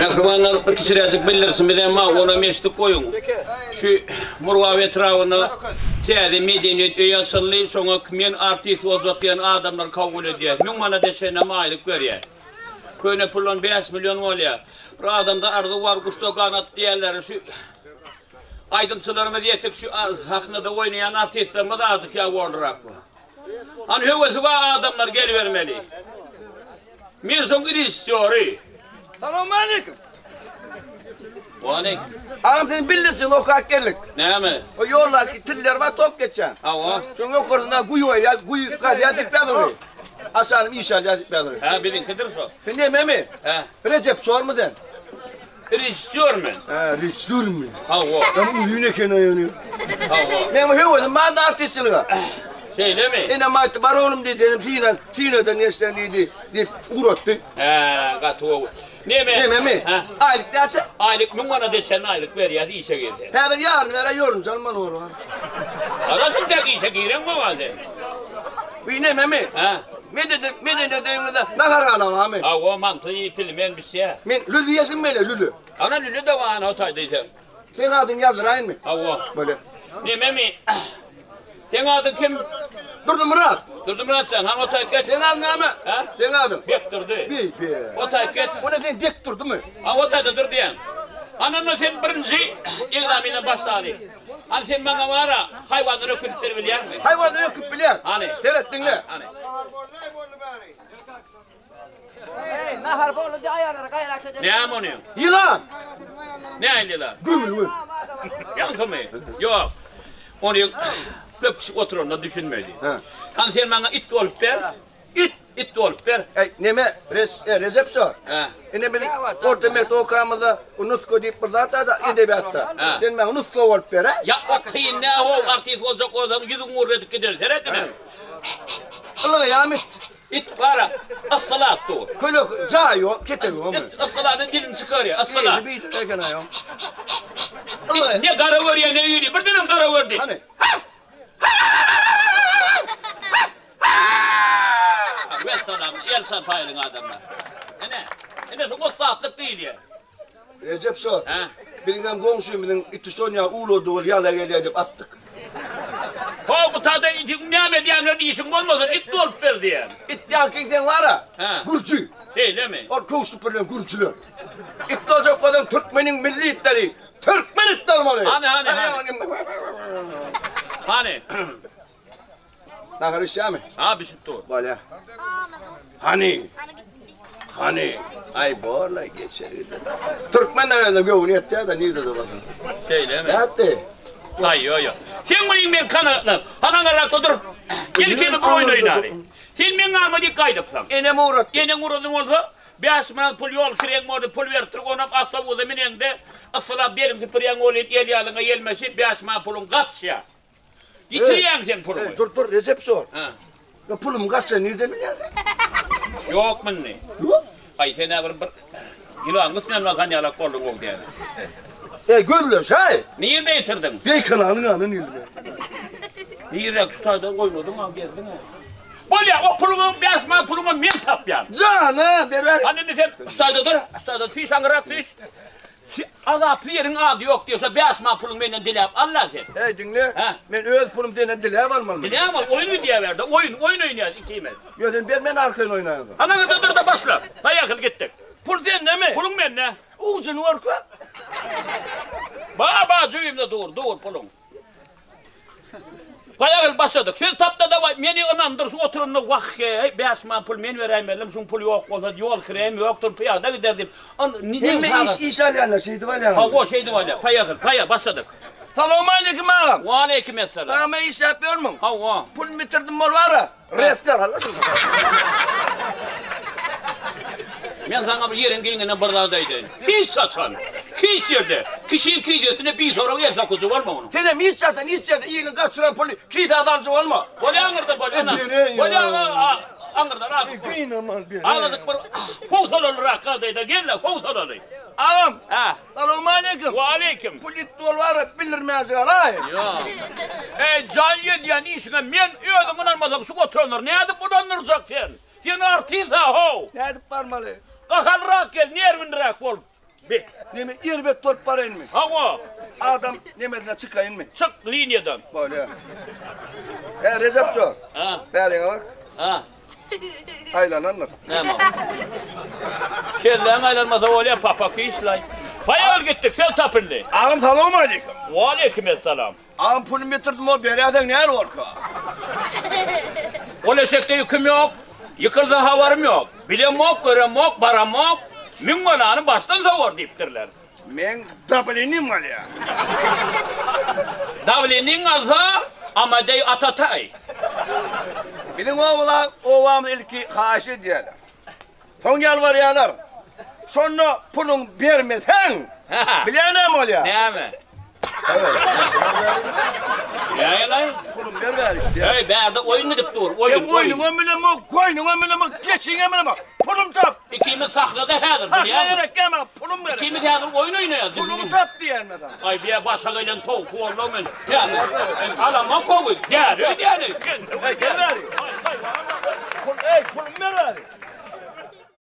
Mähribanlar, bir kiçiräjik bildirişimiz hem bar, onam eşidip goýuň. Şu Murgap etrabynda täze medeniýet öýi açyldy, şoňa men artist boljak diýen adamlary kabul edýär. 1000 manada çenli aýlyk berýär. Köne puldan 5 million bolýar. Bir adamda arzuw bar, guşda ganat diýýärler. Şu aýdymçylarymyz ýetik, şu sahnada oýnaýan artistlerimiz azajyk ýa boldurak. Hany höwesi bar adamlar gelibermeli. Men şoň režissýory. Salowmaleýkim. Waleýkim. Agam seni bildirsin okap geldik. Näme? O ýoldaky tiller bar tok geçýän. Hawa. Şoň ýokarsynda guýy goýýar, guýy gazýar diýip ýazylgy. Aşagynam iş alýar diýip ýazylgy. Hä, biziňkidir şo. Sen nememi? Hä. Rejep şormy sen? Režissýor men. Hä, režissýormy? Hawa. Sen uzyn eken ýöne. Hawa. Meň höwesim bardy artistçilige. Şeýlemi? Enem aýtdy, bar oglum diýdi, enem syna, synadan geçsen diýdi, diýip ugratdy. Hä, gaty gowy. Neme? Nememi? Hä. Aýlyk näçe? Aýlyk 1000 manat çenli aýlyk berýäs işe girseň. Häzir ýaryn bere ýorunja almaly bolar. Garaşyň tek işe gireňmi sen? Bu nememi? Hä. Medeniýet, medeniýet öýüňizde naharhana barmy? Hawa, manty, pilmen bişýär. Men lüli iýesim gelýär, lüli. Ana lüli-de bar, ana o taýda iýseň. Seň adyňy ýazdyraýynmy? Hawa. Bolýar. Nememi? Seň adyň kim? Durdymyrat. Durdymyrat jan, hany o taýda geç. Seň adyň näme? Hä? Seň adyň? Bekdurdy. Beý-be. O taýda geç. O ne sen Dekdurdymy? Ha, o taýda dur diýýän. Ana onda sen birinji ekzamenden başlaly. Hany sen maňa bar-a, haýwandan ökünip ber bilýäňmi? Haýwandan öküp bilýän. Hany. Seret diňle. Hany. Eý, nahar boldy diý aýallara gaýrat edeli. Näme ony? Ýylan. Nähili ýylan? Gömülgün. Ýaňkymy? Ýok. Ony köp kişi oturanda düşünmedi. Hany sen maňa it bolup ber. It. It bolup ber. Eý, neme, Res, e, Rejep şo. Hä. Ine biziň orta mekdep okamyzda bu nusga diýip bir zat bar-da edebiýatda. Hä. Sen maňa nusga bolup ber, hä? Ýa, o kyn nä how, artist boljak bolsaň ýüzüň gurr edip gider. Seret ine. Ylgaýam it. It gara, ysgylap dur. Kölek, jaý ýok, ketegi ýokmy? It ysgylanda dilini çykarýar, ysgylap. Eýesi beýdip eken aýo. It ne gara görýär, ne ýüri. Birdenem gara gördi. Hany? Wessalam, el çarpaýlyň adamlar. Ine, ine şu ussatlyk diýilýär. Rejep şo. Hä? Biziňem goňşymyzyň iti şonýa uwlady ol ýala gelýär diýip atdyk. Ho, bu tada itiň näme edýänler işiň bolmasa it bolup ber diýen. It ýaňkyň seň bar-a. Hä? Gürji. Şeýlemi? Ol köwşlük bilen gürjüler. It boljak bolsaň türkmeniň milli itleri türkmen it bolmaly. Hany, hany, hany. Hany. Nahar bişýärmi? Ha, bişip dur. Bolýar. Hany? Hany? Aý, borla, geçer gider. Türkmen özüne göwni ýetýär-de, nirede bolsa. Şeýlemi? Nätdi? Aý, ýo, ýo. Sen muny men kanagatlan. Hany aňyrrakda dur. Gel ikimiz bir oýun oýnaly. Sen meň ýanyma dik gaýdypsyň. Enem ugratdy. Eneň ugradan bolsa, 5 manat pul ýol kireň boldy, pul beripdir, onam awtobusa mineňde, ysgylap beliň süpürýäň welin, el ýalyňa ýelmeşip, 5 manat puluň gaçýar. Ýitirýäň sen puluňy. Ey, dur dur Recep sor. Ha. Ya pulum gaçsa nirden bilýän sen? Ýok muny. Ýok. Aý sen bir bir ýylanyň üstünden basan ýalak bolduň gowy diýen. Ey gözle şaý. Nirde ýitirdiň? Beýkananyň ýanyna nirde? Nirde şu taýda goýmadyň ha gezdiň ha. Bolýa o puluňy 5 manat puluňy men tapýan. Jana berer. Hany indi sen şu taýda dur. Şu taýda süýş aňyrak süýş. Azaply ýeriň ady ýok diýse, 5 manat puluňy menden diläp al-la sen. Eý, diňle. Hä? Men öz pulumy senden diläp almalymy? Diläp al, oýun gidýär bärde, oýun, oýun oýnaýas ikimiz. Ýok, sen ber, men arkaýyn oýnaýyn soň. Anaňyzda dur-da başla. Haýakyl gitdik. Pul sendemi? Puluň mende. Ujuny görkez. Bar, bar, jübimde dur, dur puluň. Baýagyl başladyk. Söz tapda dawaý, meni ynandyr şu oturanda wah heý, 5 manat pul men beräýmelim, şuň puly ýok bolsa ýol kireýim ýokdur, pyýada gider diýip. Hemme iş iş alýanlar şeýdip alýanlar. Hawa, şeýdip alýar. Paýagyl, paýa başladyk. Salowmaleýkim agam. Waleýkim essalam. Agam işläp ýörmüň? Hawa. Pul bitirdim bol bara. Restler hala şunda. Men saňa bir ýeriň giňinden bir zat aýdaýyn. Hiç haçan, hiç ýerde kişiň kisesine bisorag el sokujy bolma onuň. Senem hiç haçan hiç ýerde iliň gaçyran puly kisä salyjy bolma. Bolýa aňyrda bolýa. Bolýa aňyrda razyk bol. Gynaman bereýin. Azajyk bir howsalalyrak ýagdaýda gel-le howsalaly. Agam. Hä. Salowmaleýkim. Waleýkim. Pul ýitdi bol bara bildirmäjik alaý. Ýok. Eý, jan edýän işiňe men özüň ynanmasaň şu oturanlary nädip ynandyrjak sen? Sen artist-a how! Nädip barmaly? Gaharlyrak gel, nerwinliräk bol. Be. Neme erbet bolup baraýynmy? Hawa. Adam nemesine çykaýynmy? Çyk liniýadan. Bolýar. Hä, Rejep jo. Ha. Bäriňe bak. Ha. Aýlanandyr. Näme? Kelläň aýlanmasa bolýar, papak işlaý. Paýal gitdik, söz tapyldy. Agam salowmaleýkim. Waleýkim essalam. Agam pulumy ýitirdim o berýäseň näl bolka? Ol eşekde ýüküm ýok, ýykylsa habarym ýok. Bilemok, göremok, baramok, Müň balany başdan sowar diýipdirler. Meň dawleniýam galýa. Dawleniň galsa, Amadeý atataý. Biziň obala obamyz ilki haýyş edýärler. Soň ýalbarýarlar. Şonda puluň bermeseň, bilýän näme bolýar? Näme? Näme? Pulumy ber bäri. Heý, bärde oýun gidip dur, oýun. Sen oýnuňam bilemok, goýnuňam bilemok, geçiňem bilemok. Pulum tap. Ikimiz sahnada häzir, bilýäňmi? Sahna gerek däl maňa, pulum gerek. Ikimiz häzir oýun oýnaýas. Pulumy tap diýýän men saňa. Aý, biýe başa gelen towky boldy men. Ýa, alamok gowy. Däli öýdýäni. Heý, gel bäri. Pul, eý, pulumy ber bäri.